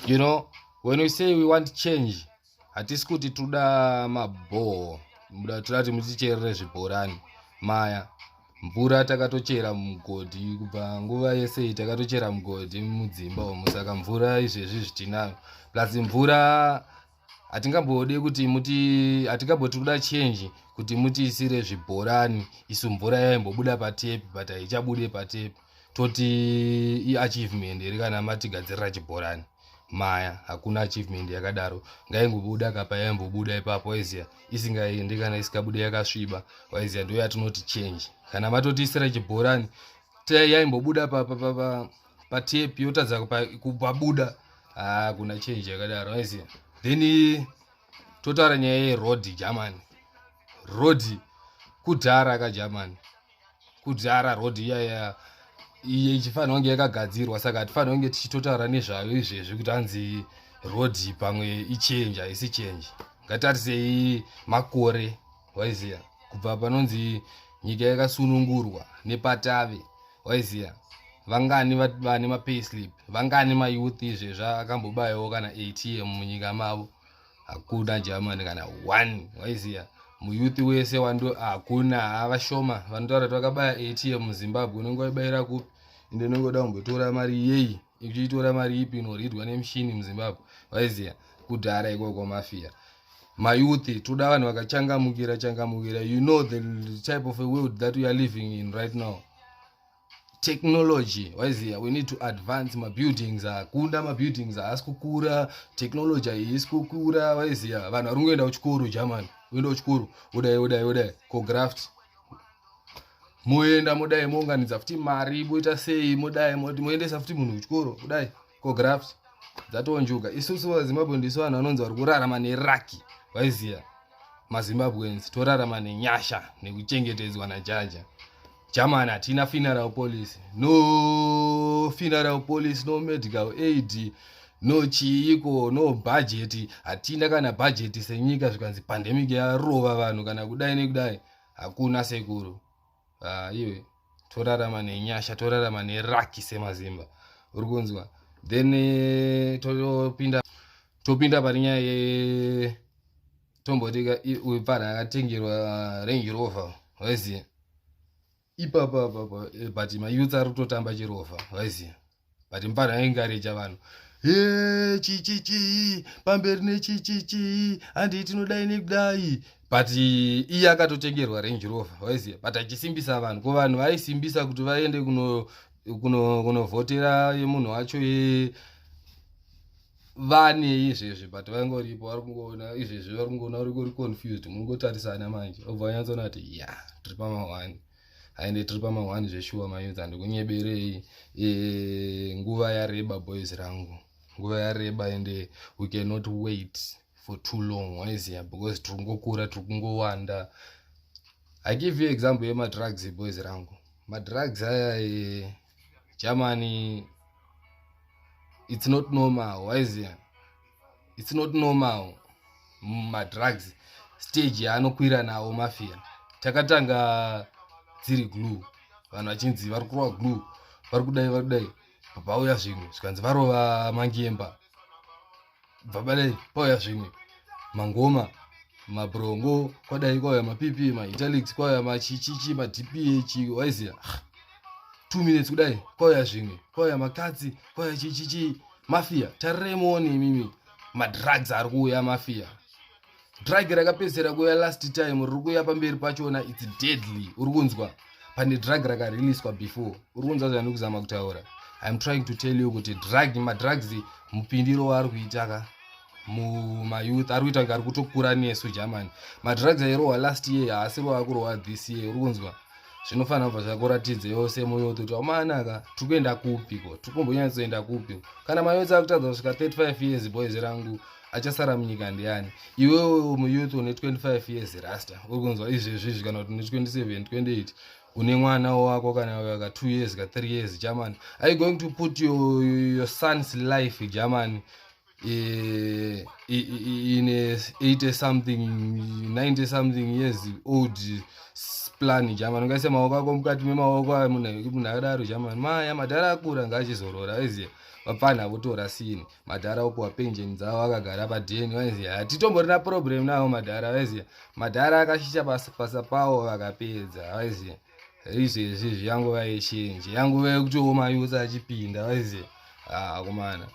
When we say we want change, hatisi kuti toda mabhoho, toda kuti muticherere zvibhorani. Maya, mvura takatochera mugodhi kubva nguva yese iyi, takatochera mugodhi mudzimba umu. Saka mvura izvezvi zvitinayo, plus mvura hatingambodi kuti muti, hatingamboti kuda change kuti mutiisire zvibhorani. Isu mvura yaimbobuda patepi, but haichabude patepi. Toti iachievement here kana matigadzirira chibhorani? Maya, hakuna achievement yakadaro. Ngaingobuda kapa yaimbobuda ipapo, waiziya, isingaendi kana isingabude yakasviba, waiziya, ndo yatinoti change. Kana matotiisira chibhorani, yaimbobuda patepi yotadza kupabuda, hakuna change yakadaro, waiziya. Then totaura nyaya yeroad. Germany, road kudhara kaGermany, kudhara road iyaya iye ichifanira kunge yakagadzirwa. Saka hatifanira kunge tichitotaura nezvayo izvezvi kuti hanzi road pamwe ichange. Haisi change. Ngatarisei makore, waiziya, kubva panonzi nyika yakasunungurwa nepatave, waiziya, vangani vane mapayslip? Vangani mayouth izvezvi akambobayawo kana ATM munyika mavo? Hakuna Germany, kana one, waiziya. Muyouth wese wando hakuna, havashoma vanotaura kuti vakabaya ATM muZimbabwe. Unenge waibayira kupi? Ende unenge uda kumbotora mari yei? Uchiitora mari ipi inoridwa nemushini muZimbabwe, waiziya? Kudhara ikoko, mafia, mayouth, toda vanhu vakachangamukira changamukira. You know the type of a world that we are living in right now, technology, waiziya. We need to advance. Mabuildings akunda, mabuildings haasi kukura, technology haisi kukura, waiziya. Vanhu vari kungoenda kuchikoro. Germany, uenda kuchikoro, udai, udai, udai, kograft, moenda, modai, mounganidza futi mari, moita sei, modai, moendesa futi munhu kuchikoro, kudai kograft dzatonjuka. Isusu vaZimbabwe ndisu vanhu vanonzi vari kurarama neluck, waiziya. MaZimbabweans torarama nenyasha nekuchengetedzwa naJaja. Germany, hatina funeral policy, no funeral policy, no medical aid, no chiiko, no budget. Hatina kana bhajeti senyika. Zvikanzi pandemic yarova vanhu kana kudai nekudai, hakuna, sekuru. Ah, iwe, torarama nenyasha, torarama neluck semaZimba, uri kunzwa? Then topinda pane nyaya ye tombotika uyu pfana akatengerwa Range Rover, waiziya, ipapa papa, but mayouth ari kutotamba chirovha, waiziya. But mufana aingarecha vanhu, e chichichi pamberi nechichichi, handi tinodai nekudai, but iye akatotengerwa Range Rover, waiziya, but achisimbisa vanhu. Ko vanhu vaisimbisa kuti vaende kunovhotera yemunhu wacho ye vane izvezvi, but vangoripo, vari kungoona izvezvi, vari kungoona uri confused, munongotarisana manje, obva vanyatsoona kuti ya, tiri pamahwani. Haende, tiri pamahwani zveshuwa, mayouth, handikunyeberei. Nguva yareba, boys rangu, nguva yareba, ende we cannot wait for too long, waiziya, because tiri kungokura, tiri kungowanda. I give you example yemadrugs, boys rangu. Madrugs aya, Germany, it's not normal, waiziya, it's not normal. Madrugs stage yaanokwira nawo, mafia, takatanga dziri glue, vanhu vachinzi vari kurova glue, vari kudai, vari kudai. Pauya zvimwe, zvikanzi varova mangemba, bva badai pauya zvimwe, mangoma, mabrongo, kwadai kwauya mapipi, maitalics, kwauya machichichi, madph, waiziya. 2 minutes kudai kwauya zvimwe, kwauya makatsi, kwauya chichichi. Mafia, tarirai muone imimi madrugs ari kuuya. Mafia, drug rakapedzisira kuuya last time, riri kuuya pamberi pachona, it's deadly, uri kunzwa? Pane drug rakariliswa before, uri kunzwa zvandiri kuzama kutaura? I'm trying to tell you kuti drug, madrugs, mupindiro waari kuita ka mumayouth, ari kuita kunge ari kutokura nesu. Germany, madrugs airohwa last year haasiriwo akurohwa this year, uri kunzwa? Zvinofanira kubva zvakuratidza iwo semuyouth kuti amanaka, tiri kuenda kupiko? Tiri kumbonyatsoenda kupi kana mayouth akutadza kusvika 35 years? Boys rangu, achasara munyika ndiani? Iwewe muyouth une 25 years, rasta, uri kunzwa izvezvizvi, kana kuti une 27, 28, une mwana wako kana ka 2 years, ka 3 years, Germany, are you going to put your son's life, Germany, in a 80 something, 90 something years old plan? Germany, ungaise maoko ako mukati memaoko munhu akadaro? Germany, maya madhara akura ngaachizorora, aiziya. Vapfanha votora sini, madhara opuwa penjeni dzavo vakagara padheni, vaiziya. Hatitomborina problem navo madhara, vaiziya. Madhara akashisha pasa pawo vakapedza, vaiziya. Izvezvi yanguva yechinji, yanguva yekutiwo mayusa achipinda, vaiziya. Ah, akomana.